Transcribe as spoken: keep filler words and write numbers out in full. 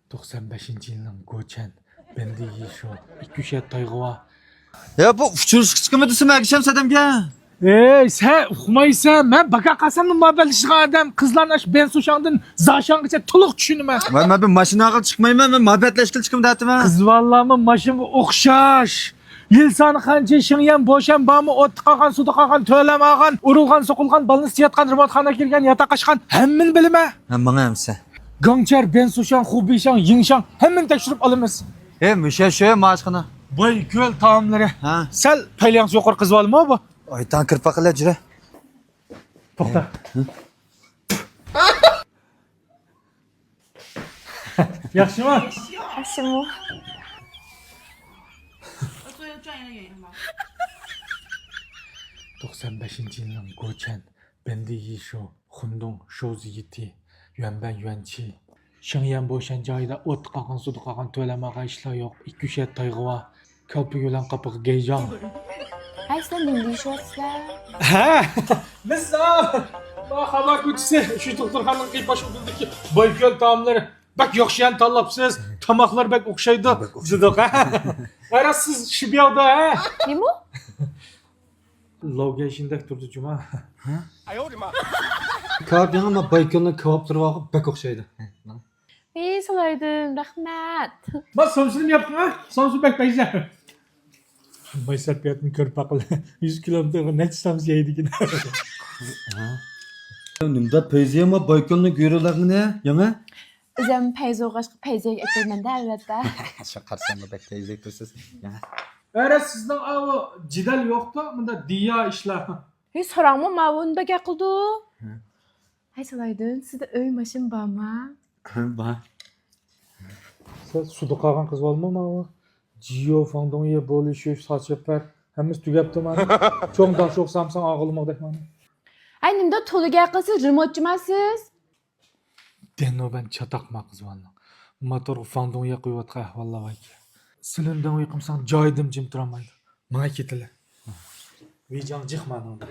توقسان بەشىنچى يىلنىڭ گوچەن، بەندى يىشۇ، ئىككى ئۈچ يەر تايغىۋا. يا، بۇ ئۇچرىشىشقىمۇ دېسىم ئەگىشەم سەدەمگە. ئەي، سەن ئۇقمايسەن، مەن باكا قالساممۇ مۇھەببەتلىشىدىغان ئادەم، قىزلارنى ئاشۇ بەنسۇشاڭدىن زاشاڭغىچە تولۇق چۈشىنىمەن. ۋاي، مەن بىر ماشىنا ئالغىلى چىقمايمەن، مەن مۇھەببەتلەشكىلى چىقىمەن دەۋاتىمەن. قىز بالىلارمۇ ماشىنىغا ئوخشاش. يىلسان خەنچى، شېڭيەن بوشەن بارمۇ؟ ئوتتا قالغان، سۇدا قالغان، تۆلەم ئالغان، ئۇرۇلغان، سوقۇلغان، بالىنى سېتىۋاتقان، رېمونتخانىغا كىرگەن، ياتاققا چىققان، ھەممىنى بىلىمەن. ھە، ماڭا ئەمسە. گاڭچار، بەنسۇشاڭ، خۇبىشاڭ، يىڭشاڭ، ھەممىنى تەكشۈرۈپ ئالىمىز. ھە، مۇشۇ شۇ ماشخانا. بايكۆل تائاملىرى. ھە. سەل پەيلىياڭسى يۇقىرى قىز بالىمۇ بۇ؟ ئايتان كىرىپ باقىلى، جۈرە. توختا. ھە؟ ياخشىمۇ؟ ياخشىمۇ؟ توقسان بەشىنچى يىلنىڭ گوچەن، بەندى يىشۇ، خۇندۇڭ، شوزى يىتى، يۈەنبەن يۈەنچى. شېڭيەن بوشەن جايىدا ئوتتا قالغان، سۇدا قالغان، تۆلەم ئالغان ئىشلار يوق. ئىككى ئۈچ يەر تايغىۋا. كالپۇك يۆلەن قاپىقى گەيجاڭ. ھەي، سىلەر نېمە دېيىشىۋاتىسىلەر؟ ھە؟ مىسال! ما خەۋەر كوچىسى، شۇ دوختۇرخانىنىڭ قىيپاش ئۇدۇلدىكى بايكۆل تائاملىرى. بەك ياخشى يەرنى تاللاپسىز، تاماقلار بەك ئوخشايدۇ، بەك ئوخشايدۇ. دېدۇق، ھە؟ ھە، راست، سىز شىبياۋدا، ھە؟ نېمە؟ لاۋگەي شىندەك تۇرىدۇ جۇما. ھە؟ كاۋاپ يەڭ، ما بايكۆلنىڭ كاۋاپلىرى بارغۇ، بەك ئوخشايدۇ. ھە، مانا. ھېي، سالايدىن، رەھمەت. ما سومسىنى ياپتىڭ، ھە؟ سومسا بەك پەيزە. ماي سەرپىياتنى كۆرۈپ باقىلى. يۈز كىلومېتىرغا نەچچە سومسا يەيدىكىن. ھە؟ نېمىدا پەيزە يەڭ، ما بايكۆلنىڭ گۆرۈلەرنى يەڭ، ھە؟ ئۆزۈم پەيزە ئوغاشقا پەيزەگە ئەكەلمەندە، ئەلۋەتتە. شۇ قارىساممۇ بەك پەيزەك تۇرسىز. يەڭ. ئەرە، سىزنىڭ ئاۋۇ جېدەل يوقتۇ، مۇندا دىيا ئىشلار. ھېي، ساراڭمۇ ماۋۇندا گەپ قىلدى. ھە. ھەي، سالايدىن، سىزدە ئۆي، ماشىنا بارما؟ بار. سىز سۇدا قالغان قىز بالىمۇ ماۋۇ؟ جىيو، فاڭدۇڭيې، بولىشۈش، ساچىپەر، ھەممىسى تۈگەپتۇ مانا. چوڭ داشوق سامساڭ ئاغىلىمۇ دەك مانا. ھەي، نېمىدا تولا گەپ قىلسىز، رېمونتچىما سىز؟ دەنوبەن چاتاقما قىز بالىنىڭ. موتورغا فاڭدۇڭيې قويۇۋاتقان ئەھۋاللار باركەن. سىلىندىڭ قىمساڭ جايىدىمۇ جىم تۇرالمايدۇ. ماڭا كېتىلە. ۋىجاڭ جىخ مانىڭدا.